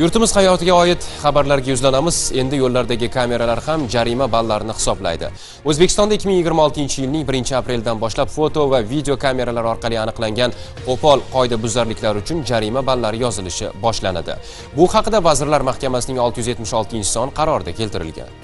Yurtimiz hayotiga oid xabarlarga yuzlanamiz. Endi yo'llardagi kameralar ham jarima ballarini hisoblaydi. O'zbekistonda 2026-yilning 1-aprelidan boshlab foto va video kameralar orqali aniqlangan qo'pol qoidabuzarliklar uchun jarima ballari yozilishi boshlanadi. Bu haqida Vazirlar Mahkamasining 676-son qarorida keltirilgan.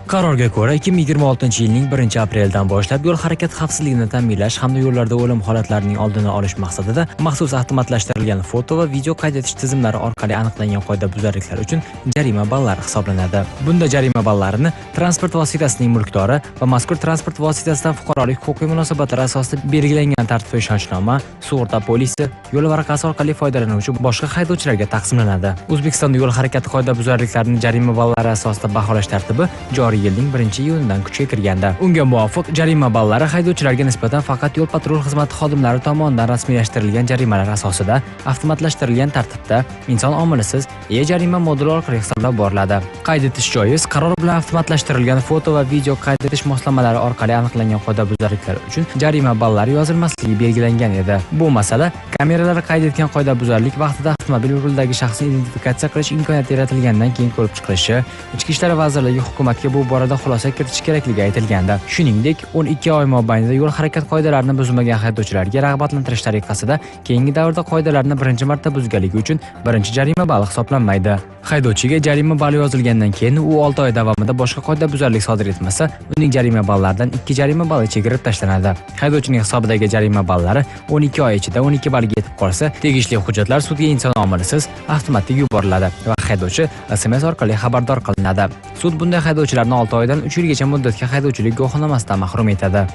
Qarorga ko'ra, 2026-yilning 1-aprelidan boshlab yo'l harakati xavfsizligini ta'minlash hamda yo'llarda o'lim holatlarining oldini olish maqsadida maxsus avtomatlashtirilgan foto va video qayd etish tizimlari orqali aniqlangan qoidabuzarliklar uchun jarima ballari hisoblanadi. Bunda jarima ballarini transport vositasining mulkdori va mazkur transport vositasidan fuqarolik huquqiy munosabatlar asosida belgilangan tartibda ishonchnoma, sug'urta polisi, yo'l varaqasi orqali foydalanuvchi boshqa haydovchilarga taqsimlanadi. O'zbekistonda yo'l harakati qoidabuzarliklarini jarima ballari asosida baholash tartibi joriy yilning 1-iyunidan kuchga kirgandi. Unga muvofiq jarima ballari haydovchilarga nisbatan faqat yo'l patrul xizmati xodimlari tomonidan rasmiylashtirilgan jarimalar asosida avtomatlashtirilgan tartibda inson omilisiz e-jarima moduli orqali hisoblab boriladi. Qayd etish joiz, qaror bilan avtomatlashtirilgan foto va video qayd etish moslamalari orqali aniqlangan qoidabuzarliklar uchun jarima ballari yozilmasligi belgilangan edi. Bu masala kameralar qayd etgan qoidabuzarlik vaqtida avtomobil rulidagi shaxsni identifikatsiya qilish imkoniyati yaratilgandan keyin ko'rib chiqilishi, Ichki ishlar vazirligi hukumatga bu borada xulosa kiritish kerakligi aytilgandi. Shuningdek, 12 oy mobaynida yo'l harakat qoidalarini buzmagan haydovchilarga rag'batlantirish tariqasida keyingi davrda qoidalarni birinchi marta buzganligi uchun birinchi jarima bali hisoblanmaydi. Haydovchiga jarima bali yozilgandan keyin u 6 oy davomida boshqa qoidabuzarlik sodir etmasa, uning jarima ballaridan 2 jarima bali chegirib tashlanadi. Haydovchining hisobidagi jarima ballari 12 oy ichida 12 ballga yetib qolsa, tegishli hujjatlar sudga inson omilisiz avtomatik yuboriladi va haydovchi SMS orqali xabardor qilinadi. Sud bunday haydovchilarni 6 oydan 3 yilgacha muddatga haydovchilik guvohnomasidan mahrum etadi.